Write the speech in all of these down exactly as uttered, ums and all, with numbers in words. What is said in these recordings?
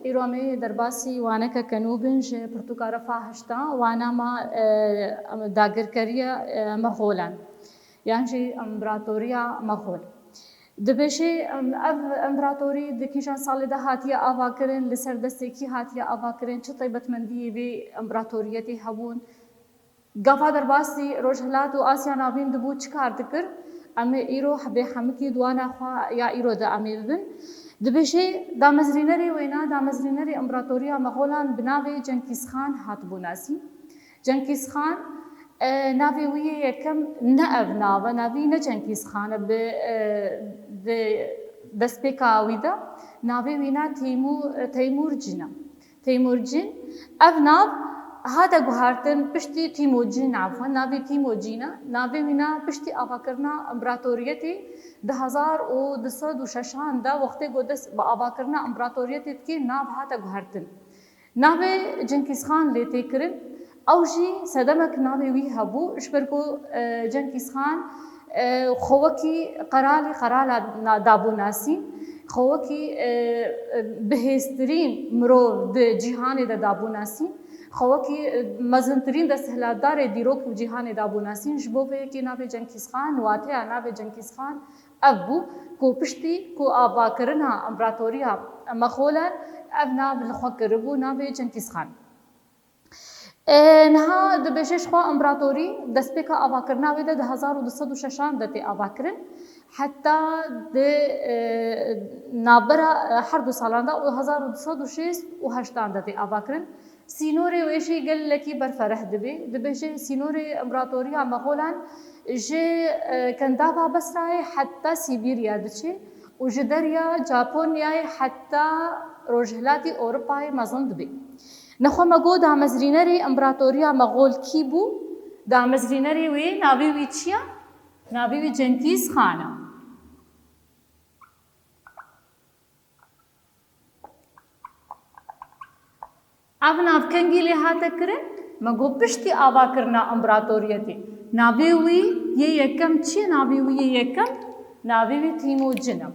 Îro em ê derbasî wanekeke nû bin ji pirtûka Refa heşta, wana ma, e, em, dagirkeriya, e, Mexolan, yan jî împeratoriya Mexol. Dibêje, em, ev împeratorî di kîjan salê de hatiye avakirin, li ser destê kî hatiye avakirin, çi taybetmendiyê vê împeratoriyetê hebûn, Gava derbasî Rojhilat û Asya Navîn dibû çi kar dikir? Em ê îro hebê hemikî di wana xwe ya îro de em ê bibin. Dibêje, damezrînerê wêna, damezrînerê împeratoriya Mexolan bi navê Cenkîz Xan hatibû nasîn. Cenkîz Xan, e, navê wî yê yekem ne ev nav e, navî ne Cenkîz Xan e, bi, e, di destpêka wî de navê wî na Teymû-, Teymûrcîn e. Teymûrcîn, ev nav hate guhertin piştî Tîmûcîn, efwan, navê Tîmûcîn e. Navê wî na piştî avakirina împeratoriyetê di hezar û du sed û şeşan de, wextê ku dest bi avakirina împeratoriyetê dike, nav hate guhertin. Navê Cenkîz Xan lê tê kirin. Ew jî sedemek navê wî hebû, ji ber ku, e, Cenkîz Xan, e, xwe wekî qeralê qerala na-, dabû nasîn, xwe wekî, e, e, bihêztirîn mirov di cîhanê de dabû nasîn, xwe wekî, e, mezintirîn desthilatdarê dîrok û cîhanê dabû nasîn. Ji bo vê yekê navê Cenkîz Xan, wateya navê Cenkîz Xan ev bû ku piştî ku avakirina împeratoriya Mexolan, ev nav li xwe kiribû navê Cenkîz Xan. E, niha dibêje ji xwe împeratorî destpêka avakirina wê de di hezar û du sed û şeşan de tê avakirin. Heta di, e, navbera, e, her du salan de û hezar û du sed û şêst û heştan de tê avakirin. Sînorê wê jî gelekî berfereh dibe. Dibêje sînorê împeratoriya Mexolan ji, e, Kendava Besrayê heta Sîbîrya diçe û ji derya Japonyayê heta Rojhilatî Ewropayê mezin dibe. Nexwe me got damezrînerê împeratoriya Mexol kî bû? Damezrînerê wê navê wî çi ye? Navê wî Cenkîz Xan e. Ev nav kengî lê hate kirin? Me got piştî avakirina împeratoriyetê. Navê wî yê yekem çi ye? Navê wî yê yekem, navê wî Tîmûcin e.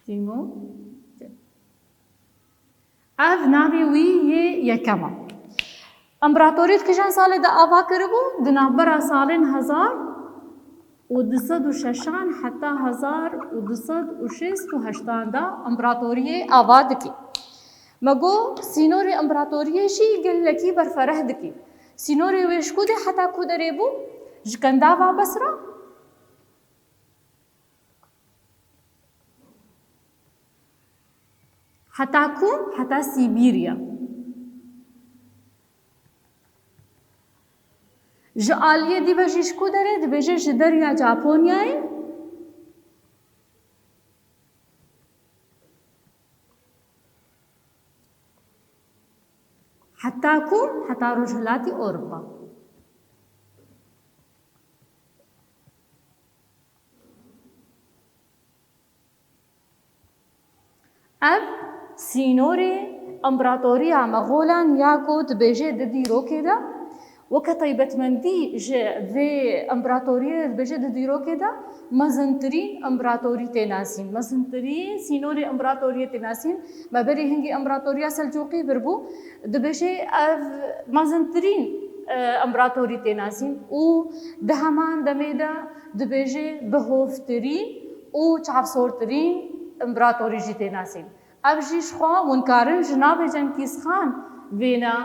Tîmûcin. Ev navê wî yê yekem e. Împeratoriyê di kîjan salê de ava kiribû? Di navbera salên hezar û du sed û şeşan heta hezar û du sed û şêst û heştan de împeratoriyê ava dike. Me got, sînorê împeratoriyê jî gelekî berfereh dike. Sînorê wê ji ku de heta ku derê bû? Ji Kendava Besra heta ku? Heta Sîbîrya. Ji aliyê dî ve jî ji ku derê? Dibêje ji derya Japonyayê heta ku? Heta Rojhilatî Ewropa. Ev sînorê împeratoriya Mexolan ya ku dibêje di dîrokê de, weke taybetmendî ji vê împeratoriyê dibêje di dîrokê de mezintirîn împeratorî tê nasîn. Mezintirîn sînorê împeratoriyê tê nasîn. Me berî hingî împeratoriya Selcûqî vir bû. Dibêje ev mezintirîn, e, împeratorî tê nasîn û di heman demê de dibêje bihovtirîn û çavsortirîn împeratorî jî tê nasîn. Ev jî ji xwe hûn karin ji navê Cenkîz Xan vêna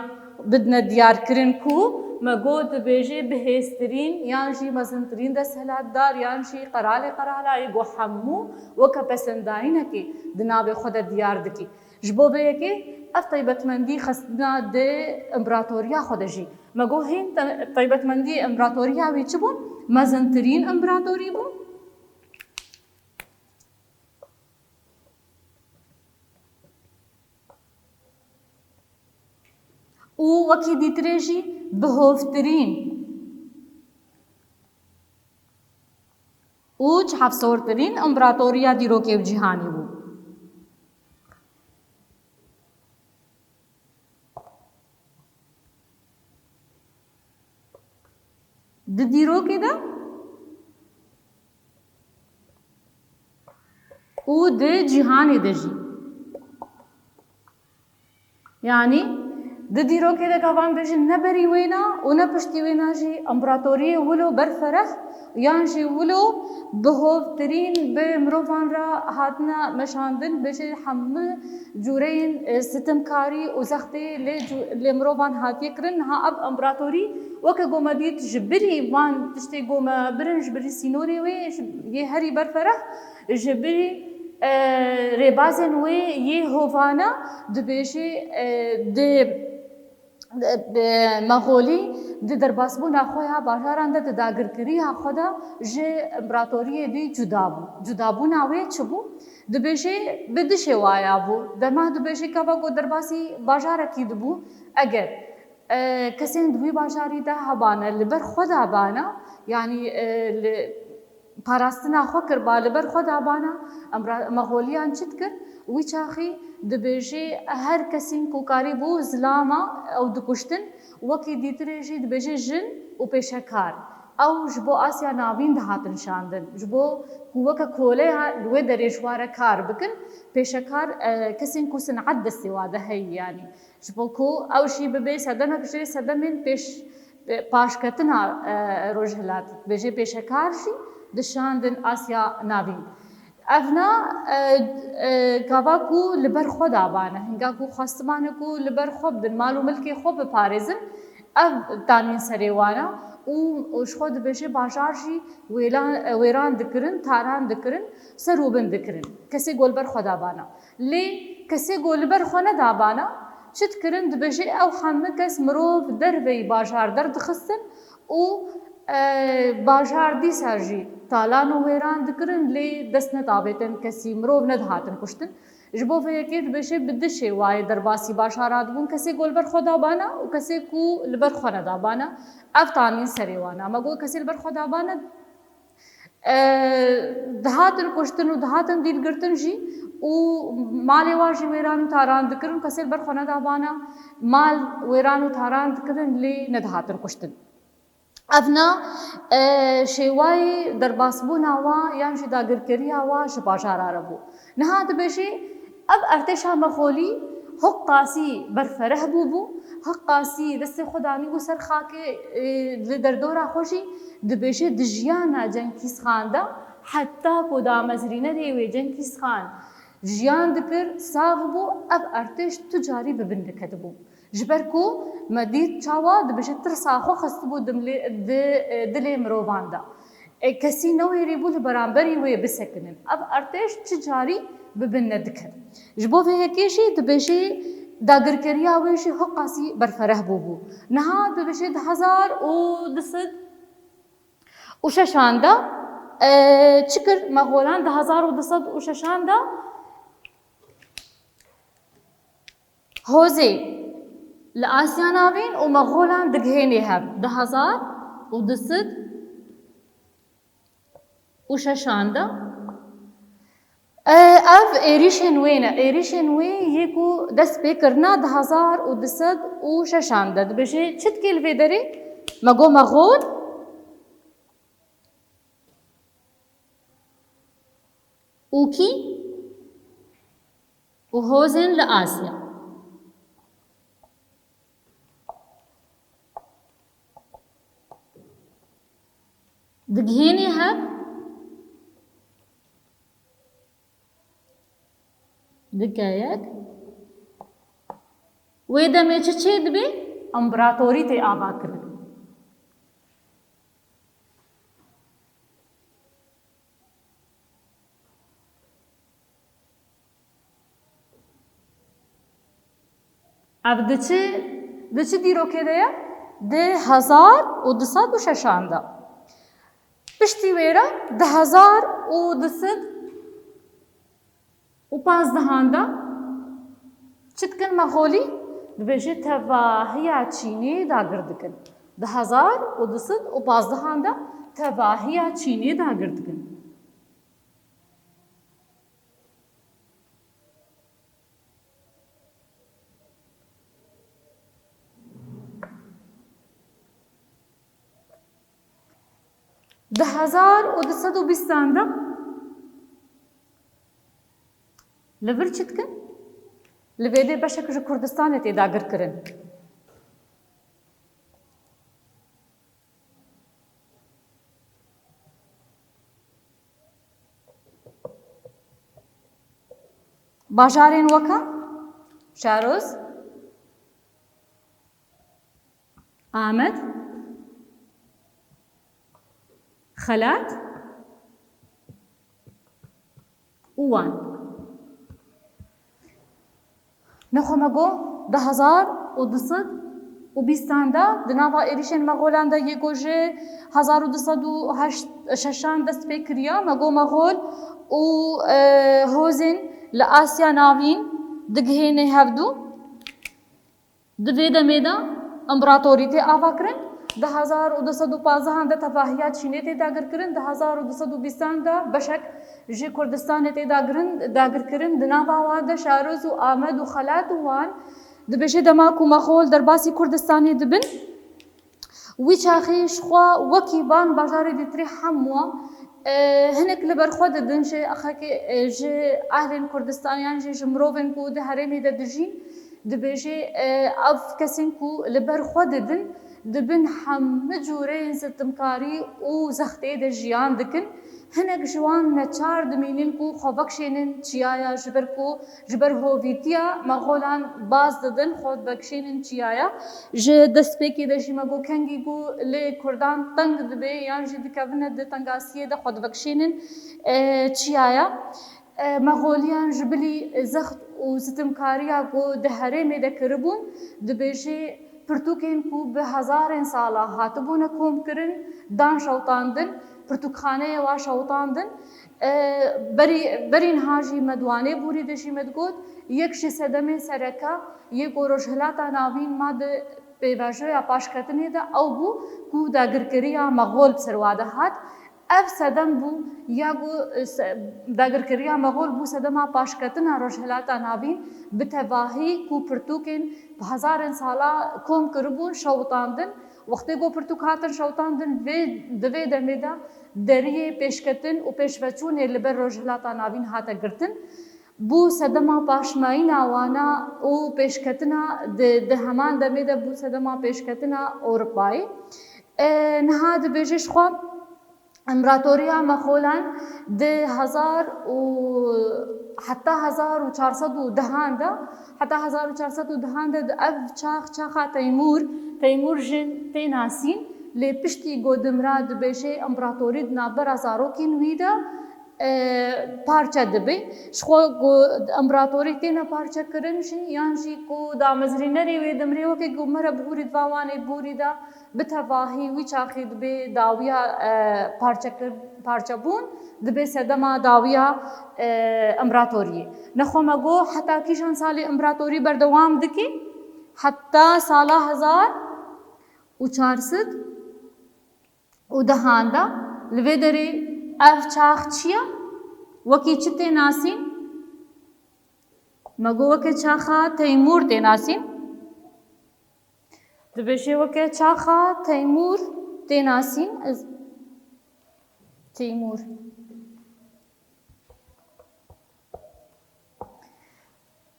bidine diyarkirin ku me got dibêje bihêztirîn yan jî mezintirîn desthilatdar yan jî qeralê qeralayê ku hemû weke pesendayînekê di navê xwe de diyar dikî. Ji bo vê yekê ev taybetmendî xistina di împeratoriya xwe de jî. Me got hîn te-, taybetmendiyê împeratoriya wî çi bûn? Mezintirîn împeratorî bû. Û wekî dîtirê jî bihovtirîn û çavsortirîn împeratoriya dîrokê û cîhanî bû. Di dîrokê de û di cîhanê de jî. Yanî di dîrokê de ka van bêjin ne berî wêna û ne piştî wêna jî împaratoriyê wilo berfereh yan jî wilo bihovtirîn bi mirovan re hatine meşandin, bêjê hemû cûreyên, e, sitimkarî û zextê lê cû-, lê mirovan hatiye kirin. Niha ev împaratorî weke ku me dît ji birî van tiştê ku me birin, ji birî sînorê wê, ji, yê herî berfereh, ji birî, e, rêbazên wê yê hovane dibêjê, e, di, di, Mexolî di derbasbûna xwe ya bajaran de, di dagirkiriya xwe de ji împaratoriyê dî cuda bû. Cudabûna wê çi bû? Dibêjê bi du şêwaya bû. Dema dibêjê gava ku derbasî bajarekî dibû, eger, e, kesên di wî bajarî de hebane, li ber xwe dabana, yanî, e, li parastina xwe kirba, li ber xwe dabana, emra-, Mexoliyan çi dikir? Wî çaxî dibêjê her kesên ku karîbû zilama ew dikuştin, wekî dîtirê jî dibêjê jin û pêşekar. Ew ji bo Asya Navîn dihatin şandin. Ji bo ku weke koleya li wê derê ji wa re kar bikin, pêşekar, e, kesên ku sin'et destê wa de heyî, yanî. Ji bo ku ew jî bibe sedemek ji sedemên pêş, paşketina, e, rojhilat. Dibêje pêşekar jî dişandin Asya Navîn. Evna, e, e, gava ku li ber xwe dabane, hinga ku xwestibane ku li ber xwe bidin, mal û milkê xwe biparêzin, ev tanîn serê wan e û, û ji xwe dibêje bajar jî wêlan, e, wêran dikirin, talan dikirin, ser û bin dikirin. Kesê ku li ber xwe dabana. Lê kesê ku li ber xwe nedabana, çi dikirin? Dibêje ew hemû kes mirov derveyî bajar derdixistin û, e, bajar dîsa jî talan û wêran dikirin, lê dest nedavêtin kesî, mirov nedihatin kuştin. Ji bo vê yekê dibêje bi du şêwayê derbasî bajara dibûn, kesê ku li ber xwe dabana û kesê ku li ber xwe nedabana. Ev tanîn serê wan e. Me got kesê li ber xwe dabana, e, dihatin kuştin û dihatin dîlgirtin jî û malê wan jî wêran û taran dikirin, kesê li ber xwe nedabana, mal wêran û taran dikirin, lê nedihatin kuştin. Evna, e, şêwayê derbasbûna wa yan jî dagirkeriya wa ji bajara re bû. Niha dibêjê, ev ertêşa Mexolî hiqasî berfereh bûbû, hiqasî destê xwe danîbû ser xakê, e, li derdora xwe jî, dibêje di jiyana Cenkîz Xan de, heta ku damezrînerê wê Cenkîz Xan jiyan dikir, sax bû, ev ertêş tu carî bi bin diketibû. Ji ber ku me dît çawa dibêje tirsa xwe xistibû dimlê-, di, e, dilê mirovan de. E, kesî newêrîbû li beramberî wê bisekinin. Ev ertêş çi carî bi bin nedikir. Ji bo vê yekê jî dibêjê dagirkeriya wê jî hiqasî berfereh bûbû. Niha dibêjê di hezar û du sed û şeşan de, e, çi kir? Mexolan di hezar û du sed û şeşan de hozê li Asya Navîn û Mexolan digihênê hev di hezar û du sed û şeşan de. E, ev êrîşên wê ne. Êrîşên wê yê ku dest pê kirina di hezar û du sed û şeşan de. Dibêje çi dikê li vê derê? Me got Mexol û kî û hozên li Asya. Digihênê hev dike yek. Wê demê çi çê dibe? Împaratorî tê ava kirin. Ev di çi, di çi dîrokê de ye? Di hezar û du sed û şeşan de. Piştî wê re di hezar û du sed û pazdehan de çi dikin Mexolî? Dibêje tevahiya Çînê dagir dikin. Di hezar û du sed û pazdehan de tevahiya Çînê dagir dikin. Di hezar û du sed û bîstan de, Li vir çi dikin? Li vêdê beşek ji Kurdistanê tê dagirkirin. Bajarên weke Şaroz, Amed, Xelat û Wan. Nexwe me got, di hezar û du sed û bîstan de di nava êrîşên Mexolan de yê ku ji hezar û du sed û heşt şeşan dest pê kiriya, me got Mexol û, e, hozên li Asya Navîn digihêne hevdu. Di vê demê de împaratorî tê avakirin. Di hezar û du sed û panzdehan de tevahiya Çînê tê dagirkirin. Di hezar û du sed û bîstan de beşek ji Kurdistanê tê dagirin, dagirkirin. Di nava wan de Şaroz û Amed û Xelat û Wan. Dibêje dema ku Mexol derbasî Kurdistanê dibin, wî çaxê ji xwe wekî van bajarê dîtirî hemû, e, hinek li ber xwe didin ji axekê, e, ji ehlên Kurdistanê yan jî ji mirovên ku di herêmê de dijîn, dibêje, e, ev kesên ku li ber xwe didin, di bin hemû cûreyên sitimkarî û zextê de jiyan dikin. Hinek ji wan neçar dimînin ku xwe vekişênin çiyaya, ji ber ku ji ber hovîtiya Mexolan baz didin, xwe vekişênin çiyaya. Ji destpêkê de jî me got kengî ku lê Kurdan teng dibe yan jî dikevine di tengasiyê de xwe divekişênin, e, çiyaya. E, Mexoliyan ji bilî zext û sitimkariya ku di herêmê de kiribûn, dibêje pirtûkên ku bi hezarên sala hatibûne komkirin, dan şewtandin, pirtûkxaneyê wa şewtandin. E, berî, berî niha jî me di Wanê Borî de jî me digot, yek ji sedemên sereke yê ku Rojhilata Navîn ma di pêvajoya paşketinê de ew bû ku dagirkeriya Mexol bi ser wa de hat. Ev sedem bû ya ku, e, se-, dagirkeriya Mexol bû sedema paşketina Rojhilata Navîn bi tevahî ku pirtûkên bi hezarên sala kom kiribûn, şewitandin. Wextê ku pirtûk hatin şewitandin, vê, di vê demê de deriyê pêşketin û pêşveçûnê li ber Rojhilata Navîn hate girtin. Bû sedema paşmayîna wana û pêşketina di, di heman demê de bû sedema pêşketina Ewropayê. E, niha dibêje ji xwe împaratoriya Mexolan di hezar û heta hezar û çar sed û dehan de, heta hezar û çar sed û dehan de di ev çax, çaxa Teymûr, Teymûr jin tê nasîn, lê piştî ku dimra dibêje împaratorî di navbera zarokên wî de, e, parçe dibe. Ji xwe ku împaratorî têne parçekirin jî, yan jî ku damezrînerê wê dimrê, weke ku me re bihûrî di va Wanê Borî de, bi tevahî wî çaxê dibe dawiya, e, parçekir-, parçebûn, dibe sedema dawiya, e, împaratoriyê. Nexwe me got, heta kîjan salê împaratorî berdewam dike? Heta sala hezar û çar sed û dehan de. Li vê derê ev çax çi ye? Wekî çi tê nasîn? Me got weke çaxa Teymûr tê nasîn. Dibêje weke çaxa Teymûr tê nasîn. Ez, Teymûr.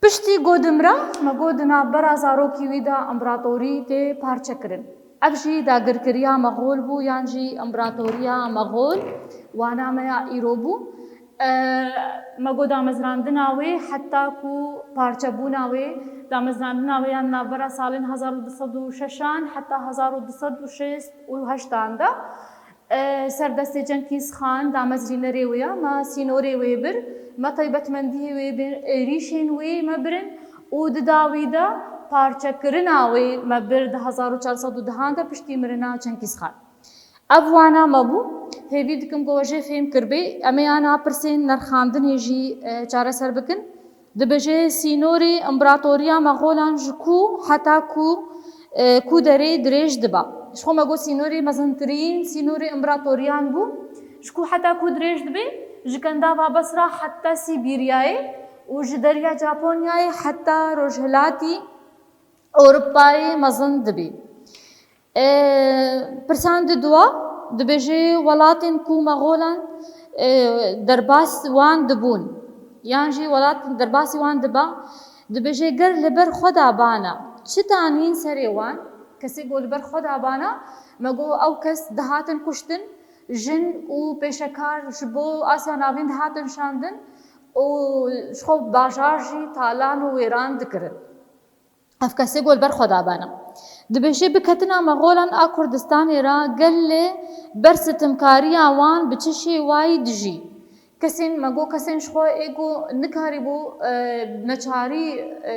Piştî ku dimra, me got di navbera zarokî wî de împaratorî tê parçekirin. Ev jî dagirkeriya Mexol bû yan jî împaratoriya Mexol, wana me ya îro bû. E, me got damezrandina wê heta ku parçebûna wê, damezrandina wê ya navbera salên hezar û du sed û şeşan heta hezar û du sed û şêst û heştan de, e, ser destê Cenkîz Xan damezrînerê wê ya, me sînorê wê bir, me taybetmendiyê wê bir, êrîşên wê me birin û di dawî de parçekirina wê me bir di hezar û çar sed û dehan de piştî mirina Cenkîz Xan. Ev wana me bû. Hêvî dikim ku we jê fêm kiribê. Em ê ana pirsên nerxandinê jî, e, çareser bikin. Dibêje sînorê împaratoriya Mexolan ji ku heta ku, e, ku derê dirêj diba. Ji xwe me got sînorê mezintirîn sînorê împaratoriyan bû. Ji ku heta ku dirêj dibe, ji kendava Besra heta Sîbîryayê û ji derya Japonyayê heta rojhilatî Ewropayê mezin dibî. E, pirsan di dua dibêje welatên ku Mexolan, e, derbas wan dibûn. Yan jî welat derbasî wan diba, dibêje ger li ber xwe dabana, çi danîn serê wan, kesê ku li ber xwe dabana, me got ew kes dihatin kuştin, jin û pêşekar ji bo Asya Navîn dihatin şandin û ji xwe bajar jî talan û wêran dikirin. Ev kesê ku li ber xwe dabana. Dibêje bi ketina Mexolan a Kurdistanê re gelê ber sitimkariya wan bi çi şêwayî dijî. Kesên me got kesên ji xwe ê ku nikarîbû, e, neçarî, e,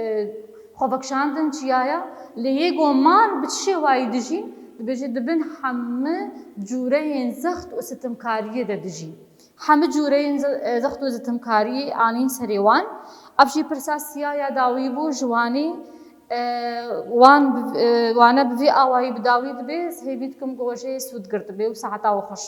xwe vekişandin çiyaya, lê yê ku man bi çi şêwayî dijîn, dibêje di bin hemû cûreyên zext û sitimkariyê de dijîn. Hemû cûreyên ze-, e, zext û sitimkariyê anîn serê wan. Ev jî pirsa siya ya dawî bû ji wanî, e, wan bi, e, wane bi vî awayî bi dawî dibe, ez hêvî dikim ku we jê sûd girtibe û saeta we xweş.